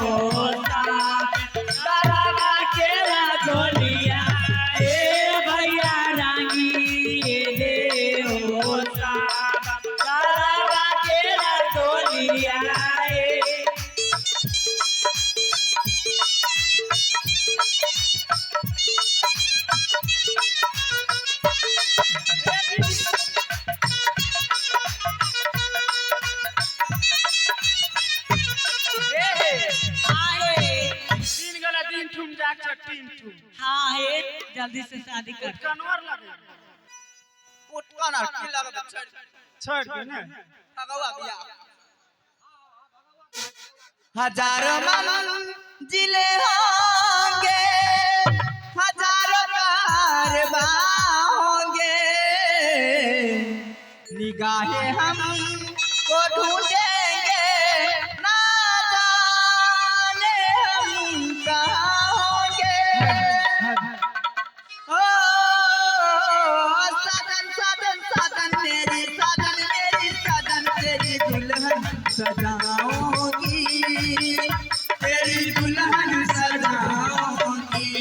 हो तारा केला गोलिया ए भैया रानी दे हो तारा केला गोलिया ए। आए तीन गला तीन ठुम जाक छ तीन ठुम। हाँ हे जल्दी से शादी कर। कनवर लगे। उठकन और की लगबे छोड़। छोड़ दे ने। भगवा बिया। हजारों मंजिले होंगे, हजारों कारवां होंगे, निगाहें हमको ढूंढेंगे, ना जाने हम कहाँ होंगे। ओ साजन साजन साजन मेरी साजन मेरी साजन तेरी दुल्हन सजाऊंगी, तेरी दुल्हन सजाऊंगी,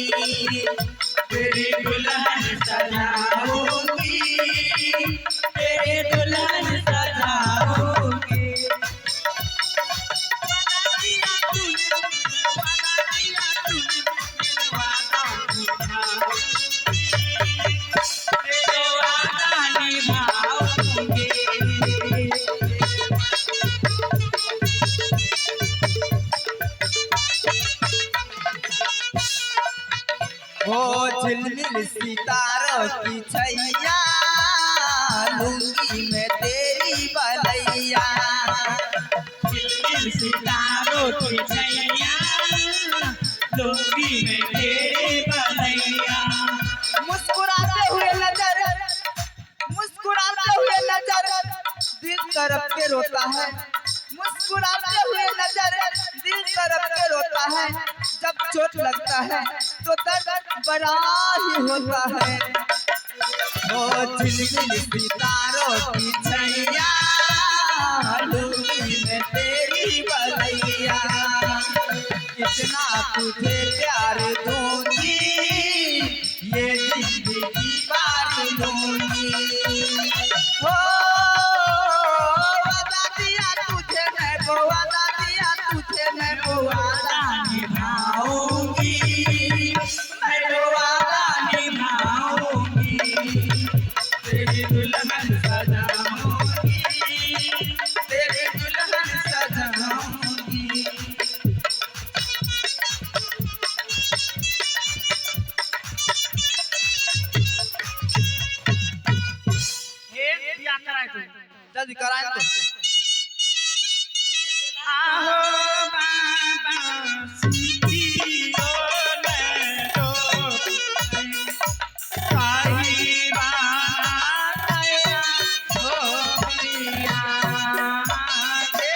तेरी दुल्हन सजाऊंगी, तेरे दुल्हन सजाऊंगी। तेरे वादा निभाऊंगी। ओ झिलमिल सितारों की छैया, लूंगी मैं तेरी बलैया। झिलमिल सितारों की छैया, लूंगी मैं तेरी बलैया। मुस्कुराते हुए नजर, मुस्कुराते हुए नजर दिल तरफ के रोता है, मुस्कुराते हुए नजर दिल तरफ के रोता है, जब चोट लगता है तो दर्द बड़ा ही होता है। ओ झिलमिल सितारों की छैया, लूंगी मैं तेरी बलैया, इतना तुझे प्यार दूंगी, ये जिंदगी बार लूंगी। हो वादा दिया तुझे मैं, वो वादा दिया तुझे मैं, वो वादा निभाऊंगी, मैं वो वादा निभाऊंगी। तेरी दुल्हन सजाऊंगी, तेरी दुल्हन सजाऊंगी। हे बियाह कराय तू। जल्दी कराए तो। आहो बाबा सीतियो ने तो साही बाया हो बिया के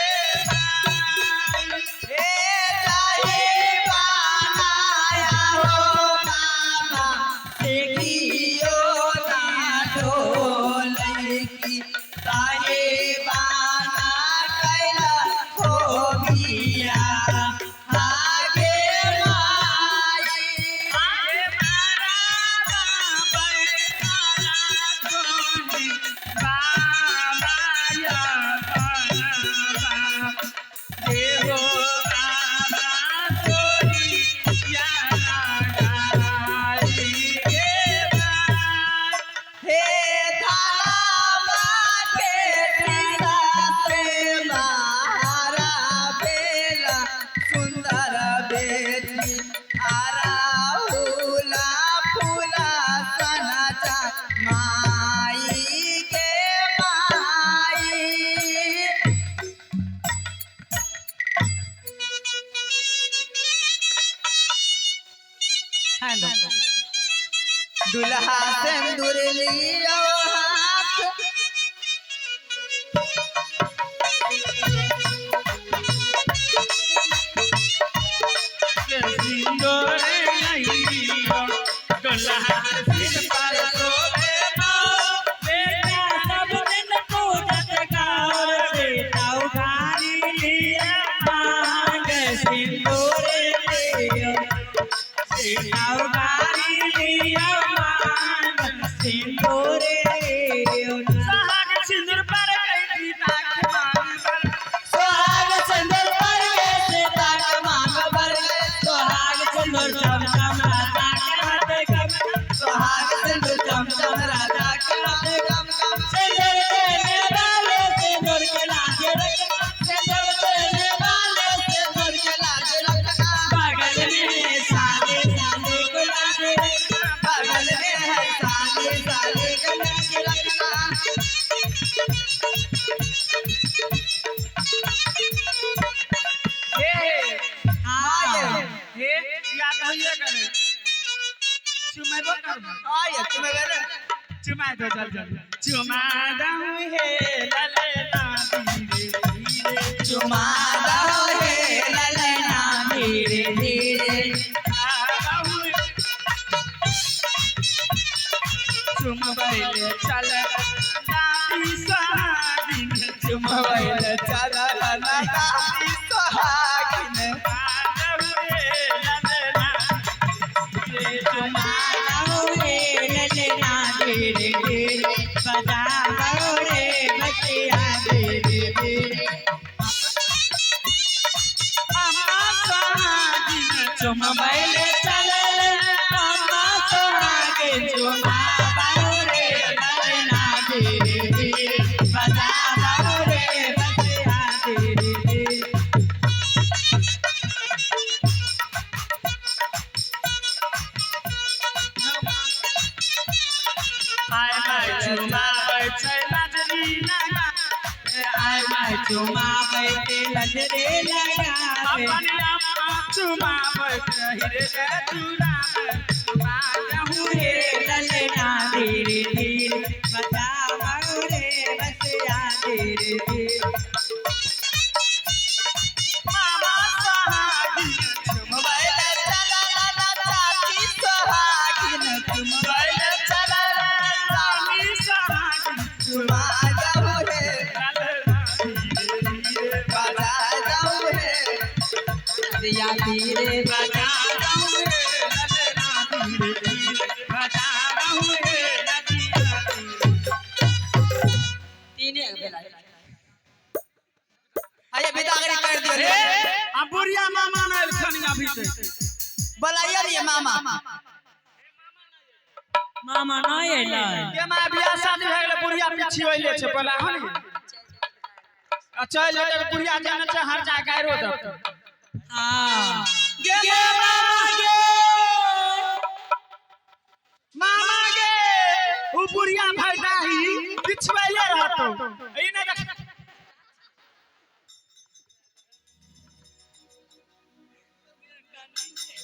बाई। हे जाही बनाया हो बाबा, सेकियो ना ढोलकी, ताहे बाना कैला हो बिया आगे माई। आए मारा बाबा तारा कोनी बाबा या बाबा देहो बाबा तोरी या गाई गे बाई। हे धारा बाटे से मारा बेला सुंदर बेटी, आरा फूला फूला सनाचा माई के माई। हेलो दुल्हा सिंदूर लियो हाथ, सिंदूर लइयो दुल्हा सिर पर सोवे बेटा सब दिन पूजत गाओ, बेटा उधारी लिया मांग सिंदूर। रहिए करे चुमेबो करबो। आय चुमेबे रे। चुमा दो जल्दी जल्दी। चुमा दहु हे ललना धीरे धीरे। चुमा दो हे ललना धीरे धीरे। चुमबैले चल दादी सुहागिन। चुमबैल चलल दादी सोहागिन। चुमा दो हे ललना धीरे धीरे। बजाओ रे बसिया धीरे धीरे। चुमबैल चलल अम्मा सोहागिन। चुमा दो रे ललना धीरे धीरे। बजाओ रे बसिया धीरे धीरे। आय my चुमाबै छै लजरी लगा। आय my चुमाबै ते लजरे लगावे। अपन अम्मा चुमाबै छै रे चुराबै। चुमा दहु हे ललना धीरे धीरे। बजाओ रे बसिया धीरे धीरे। मामा सुहागिन। चुमबैल चलल चाची सोहागिन। चुमबैल चलल रानी सुहागिन। चुमा जाऊ हे बजा जाऊ हे दिया धीरे बजा तीने भेला। आइए विदागरी कर दियो रे। बुढ़िया मामा ने एलखन अभी तक। बोलाइए रे मामा। मामा नहीं अयलै। के मां बियाह शादी भए गेलै बुढ़िया पीछे होइले छै पला हन आ चल जेतै बुढ़िया जाने छै हर जा गायरो देतै। हाँ गे मामा गे मामा गे उ बुढ़िया भाई दाही पिछुआइले रहतौ ई नै देख।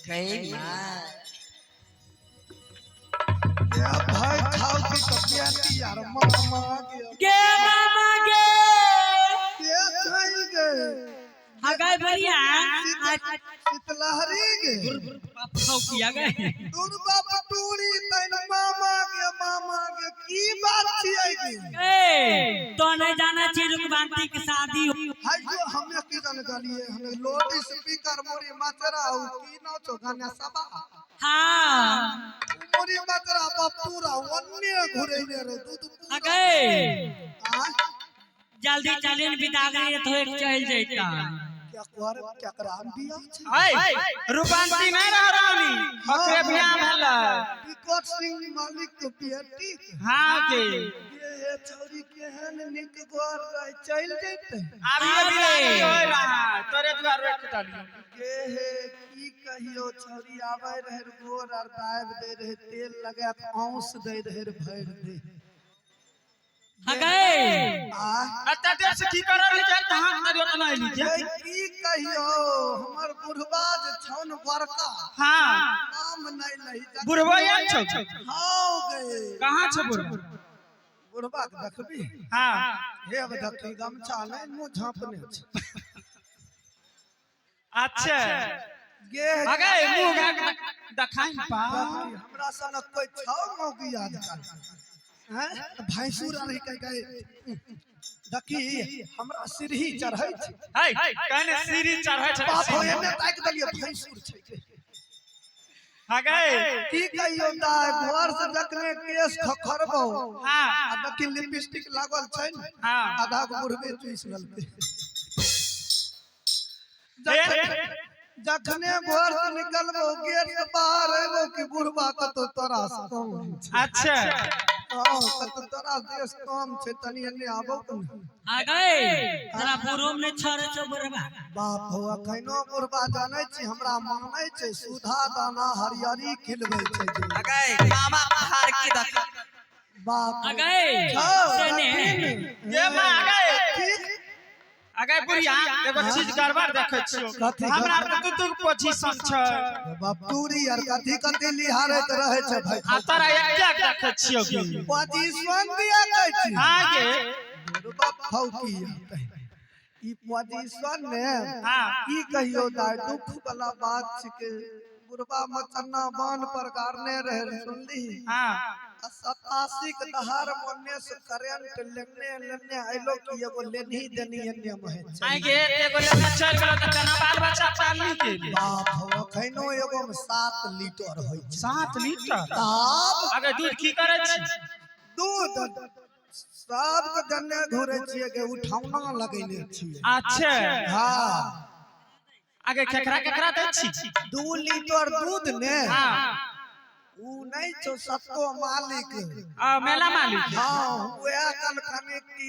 गई मां या भाई खाओ की कपियाती यार मामा के। गे मामा गे। के छई गे। हाँ गए भैया। शीतलहरी गे। खाओ किया गए। दुर्गा पटूरी तैन मामा के मामा के की बात छियै गे। ए तो नहीं जाना छी रुकबांती के शादी। हाय जो हमें की जान गलिए हमें लोड स्पीकर मोरी मचरा उ की नाव छो गाना सबा। हाँ मोरी मचरा बाप पूरा वन्ने घुरैने रे दूध हाँ पूरा। गए आ जल्दी चलिन बिदागरी तो एक चल जैता। क्या कर क्या कराम बियाह छै। हाय रूपांती नै रह रानी ओकरे बियाह भेलै। विकट सिंह मालिक के बेटी के। हां के ये छौरी केहन नीक घर रहे चलि जेतै। अभी बिदागरी होय रहा तोरे दुआर रोक देलियौ। गे हे की कहियो छौरी आबै रहे गोर आर दाबि दै रहे तेल लगा के औंस दै रहे भरि दे। हाँ गए आ एते देर से की करल रही छै तहां करियो त नै एली गे की कहियो हमर बुढ़बा जे छौन बड़का। हां नाम नै लही। बुढ़बा याद छौ। हाँ गे कहाँ छौ बुढ़बा? बुढ़बा के देखबी। हां हे देखी गमछा नै मुँह झाँपने छै। अच्छा गे अगे मुंह गा देखाइन पा। हमरा सनक कोई छौ मौगी आजकल हैं भैंसुर आर कह कह देखी हमरा सीढ़ी चढ़ै छै। है कहने सीढ़ी चढ़ै छै। बाप हो एने ताकि देलियै भैंसुर छै। अगे की कहियो दाय घर से जखने केस खखरबो हां आ देखी लिपस्टिक लागल छै ने हां आधा के बुढ़बे चूसि लेलकै। जखने घर से निकलबो गेट से बाहर एबो कि बुढ़बा कतौ तोरा से कम छै। अच्छा हाँ कतौ तोरा देश कम छै तनी एने आबो के ने। हाँ गए तोरा बुढ़ो में छरे छौ बुढ़बा। बाप हो अखनो बुढ़बा जानै छी हमरा मानै छै सुधा दाना हरियरी खिलबै छै जे। अगै मामा हार की दख। बाप हाँ गए छौ, से ने गे मां अगे ठीक। अगे बुढ़िया एगो चीज गड़बड़ देखै छियो। कथी? हमरा आर के दू दू पोजीशन छै। बाप टूरी आर कथी कथी लिहारैत रहै छै भाई। आ तोरा एके देखै छियो की? पोजीशन दिया कहै छी। हाँ गे। बाप फौकी ई पोजीशन ने। हाँ। की कहियो दाय, दुख वाला बात छिके। बुढ़बा मचन्ना बांध पर गारने रहे, सुनली? हाँ। आ 87 के दहाड़ मोने से करेंट लेने लेने आइलो कि एगो लेनही देनी एने में है। आइ गे, एगो लेने चल गेलो त केना बाल बच्चा पालनी के? बाप हो, अखनो एगो में 7 लीटर होइ छै। 7 लीटर? तब। अगे दूध की करै छी? दूध सबके दने घुरे छियै के उठौना लगेने छियै। अच्छा। हाँ। आगे केकरा केकरा दै छी? 2 लीटर दूध ने। हाँ। उ नहीं छौ सत्तो मालिक। आ मेला मालिक। हाँ, वएह कल कने की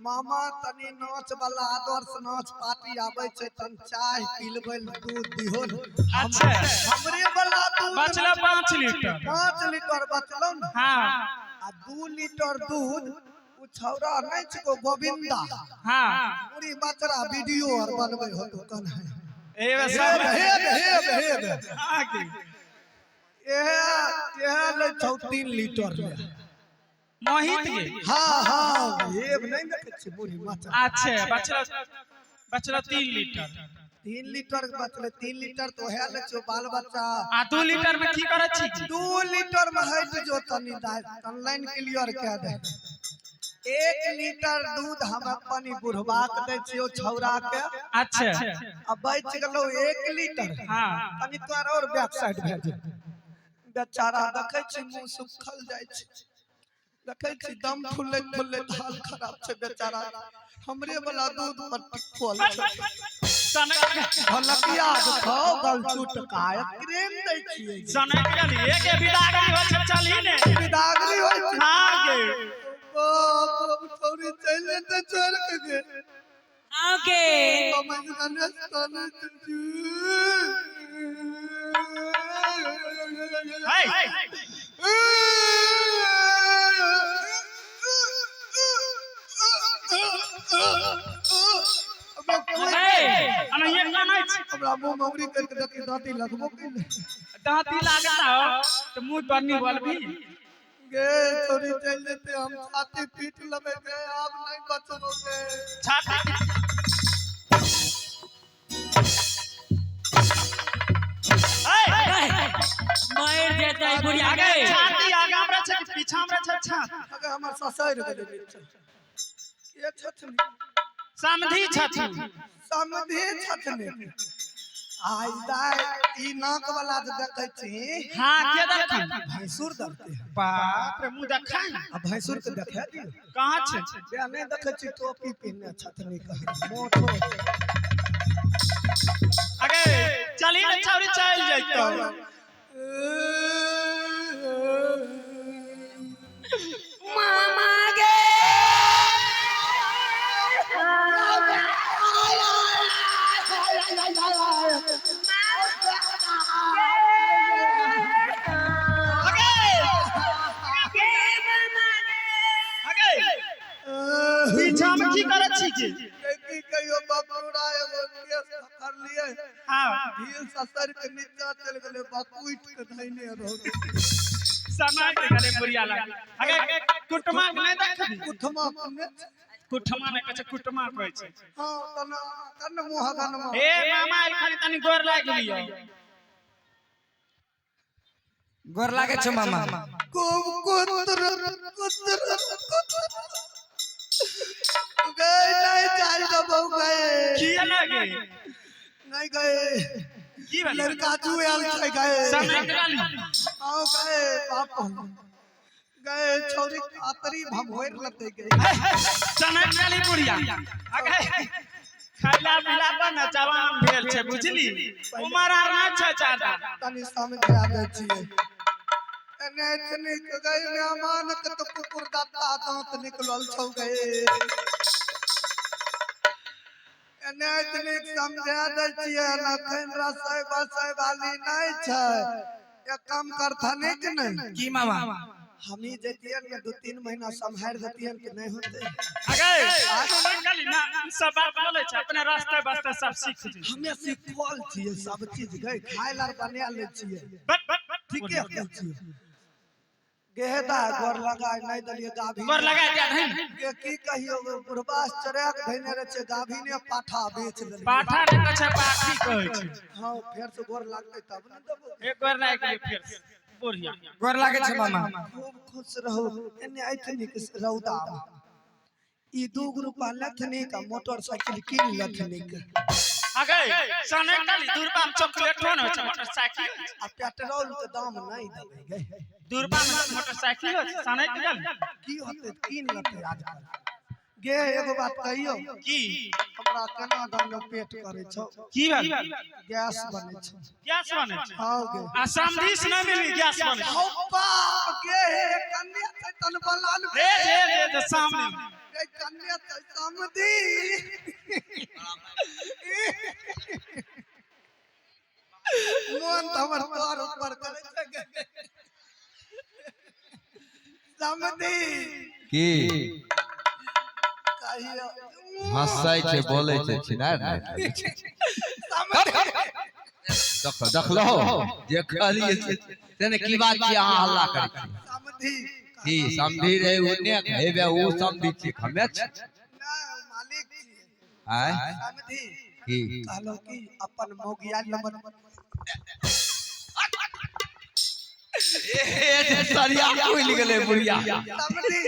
मामा तनी नाच वाला आदर्श नाच पार्टी आबै छै, तन चाय पिलबै लए दूध दिहो ने। अच्छा। हमरे वाला दूध। बचलो 5 लीटर। 5 लीटर बचलो ने। हाँ। आ 2 लीटर दूध उ छौड़ा नहीं छिको गोविंदा। हाँ। पूरी बचरा वीडियो आर बनबै होतो कन है। ए हेब हेब हेब हेब। आगे एह एह ले छौ 3 लीटर ले। मोहित गे? हाँ हाँ, हेब नहीं देखै छी बूढ़ी माता। अच्छा, बचलो बचलो 3 लीटर। 3 लीटर बचले, 3 लीटर तो है ले छौ बाल बच्चा। आ 2 लीटर में की करै छी? 2 लीटर में हट जो तनी दाय तन लाइन क्लियर कह दे। 1 लीटर दूध हम अपन बुढ़वा के दै छियो छौड़ा के। अच्छा। आ बच गेलो 1 लीटर। हाँ। तनी तोर और बैक साइड भए जेतै। बेचारा देखै छी मुंह सुखल जाइ छै, देखै छी दम फुलैत फुलैत हाल खराब छै बेचारा। हमरे वाला दूध पर टिकल छै। सनक भलकिया देखो गलचूट काय क्रीम दै छियै। सनक गेली एक विदागरी होइ छै, चलही ने। विदागरी होइ छै। हाँ गे। बाप छौरी चलि जेतै छोड़ि के गे। आओ के। समझ गणेश तने। है अनहिए कानै छै। हमरा मुंह मौरी करके देखी दाँती लगबो कैले। दाँती लागता हो त मुंह पर नहीं बोलबी। गे छोरी चलि जेतै, हम छाती पीट लेबै गे, आब नहीं बचबो गे। छाती मर जेतै बुढ़िया आगे गे। छाती आगे हमरा छै कि पीछा हमरा छै छाती? अगर हमर ससुर गेलै नीचा के छथिन? समधी छथिन। समधि छथिन। आइ दाइ ई नाक वाला जे देखै छी। हाँ, के देखन? भैंसुर दरते हैं। बाप रे, मुंह देखन। आ भैंसुर के देखा दियौ। कहाँ छै? जे नहि देखै छी टोपी पहिनने छथिन कहाँ मोटो। अगे चली ने छौरी, चल जैतौ। मामा गे। अगे अगे पीछा में की करै छी की? की कहियो बपुरा, एगो केस पकड़लियै। हाँ। ढील ससर के नीचा चलि गेलै, बकुट के धैने रहौ। समय के गले बुढ़िया लग। अगे कुटमा के नहीं देखबी? कुठमा कोने? कुटमा नहि कहै छै, कुटमा कहै छै। हाँ, तन कन मुँह गनमा। ए मामा आयल खाली, तनी गोर लागि लियो। गोर लागे छौ मामा। खूब कुत्र कुत्र कुत्र गए, नहीं चाल देबौ गए। की लगे? नहीं गए। की भेलै? लड़का जुआल छै गए। समय के गली। आओ गए बाप गए, छौरी आतरी भमोर लते गए। समय के गली बुढ़िया। अगे खैला पीला पर न जवान भेल छै, बुझली? उमर आर नहि छै ज्यादा। तनी समझा दै छियै एने इतनी गए, मेहमान के तो कुकुर दाता दांत निकलल छौ गए। एने इतनी समझा दै छियै न, एखन रसोई बसै वाली नहीं छै। एक काम करथनी कि नहीं? की मामा? हम ही जैतियन ने 2-3 महीना सम्हारि देतियन कि नहीं होते। अगे गली ना ई सब बात बोलै छै, अपने रास्ते वास्ते सब सीख जेतै। हमे सिखल छियै सब चीज गए, खाय ला बना लै छियै। बट बट बट ठीके कहै छियै। गेहदा गोर लगाय नहीं देलियै गाभी। गोर लगाय दिया धइन। गे की कहियो बुढ़बास चढ़ा के धइने रहे छै, गाभी ने पाठा बेच देलियै। पाठा नहि कहै छै, पाठी कहै छै। हाँ फेर से गोर लागतै तब ने देबो। एक गोर लागि गेलै फेर से। बढ़िया गोर लागै छै मामा। खूब खुश रहू। एने ऐथनी के रौदा में ई 2 रुपा लथनी का मोटरसाइकिल कीन लथनी के। अगे सने काली 2 रुपा में चॉकलेट न होइ छै, मोटरसाइकिल होइ छै। आ पेट्रोल के दाम नहीं देबै गे। 2 रुपा में मोटरसाइकिल होइ छै, सने के गली। की होतै कीन लेतै आजकल। गे एगो बात कहियो की हमरा केना दम पेट करे छौ? की भेल? गैस बने छौ। गैस बनै छै। हाँ गे। आ समधी से नहि मिली गैस बनै छै। हौ बाप गे, कन्या छै तन बलान। रे रे रे रे सामने गे कन्या छै समधी। मोन तऽ हमर तोर ऊपर करे छै गे। समधी की कहियो हंसै छै बोलै छै छिनार नहि। समधी देखलहो जे कहलियै से ने की बात छियै अहाँ हल्ला करै छी? समधी की समधी रे ओने हेबे ओ समधी छी हमे छी। नहि मालिक छियै। आँय समधी की कहलो कि अपन मौगिया नंबर ए जे सरिया खुलि गेलै बुढ़िया। समधी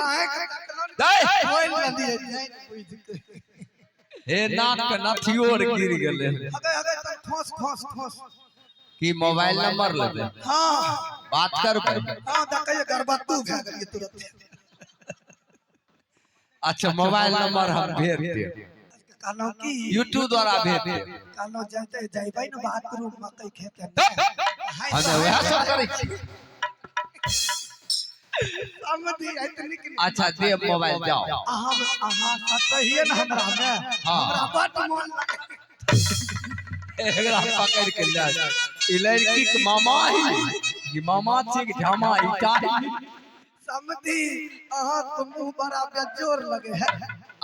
अहाँ के देखलो ने दै बोल रहलियै जानि बुझि के। हे नाक के नथियो आर गिर गेलै। हगे हगे तन खोस खोस खोस। की मोबाइल नंबर लेबै? हाँ बात करबै? हाँ देखिए गरबत्तू भए गेलियै तुरंत। अच्छा मोबाइल नंबर हम भेज देब, कहलहुँ कि यूट्यूब द्वारा भेज देब। कहलहुँ जाते जइबै ने बाथरूम मकई खेते। हम वएह सब करै छी। समधी एतनी के अच्छा देब मोबाइल जाओ। अहाँ अहाँ सतहिए ने हमरा में। हाँ। हमरा बड मोन लागे। एकरा पकड़ के ले ई लड़की के मामा ही ई मामा छी कि झामा ईटा ही। समधी अहाँ के मुंह बड़ा बेजोर लगे है।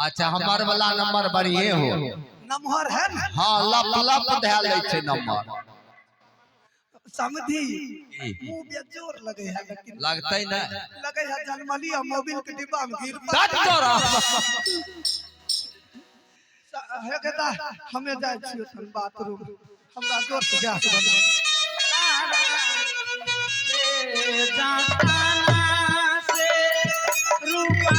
अच्छा हमर वाला नंबर बढ़िए हो। नमहर है ने? हाँ लप लप धए लै छै नंबर। समधी मुंह बेजोर लगे है लेकिन लगतै ने लगे है जनमली आ मोबिल के डिब्बा में गिर दत तोरा। हे गेदा हमे जाइ छियै तन बाथरूम, हमरा जोर से गैस बनबा। से रूपी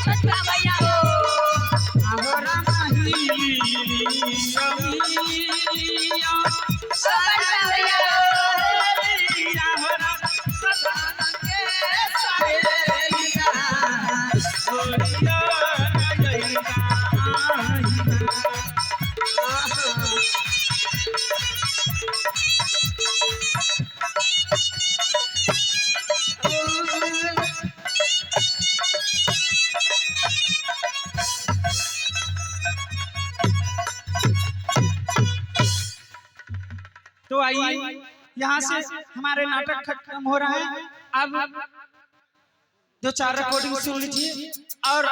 छोटका भैया हो। बड़का भैया हो। तो आइए, यहाँ से हमारे नाटक खत्म हो रहा है। अब दो चार रिकॉर्डिंग सुन लीजिए और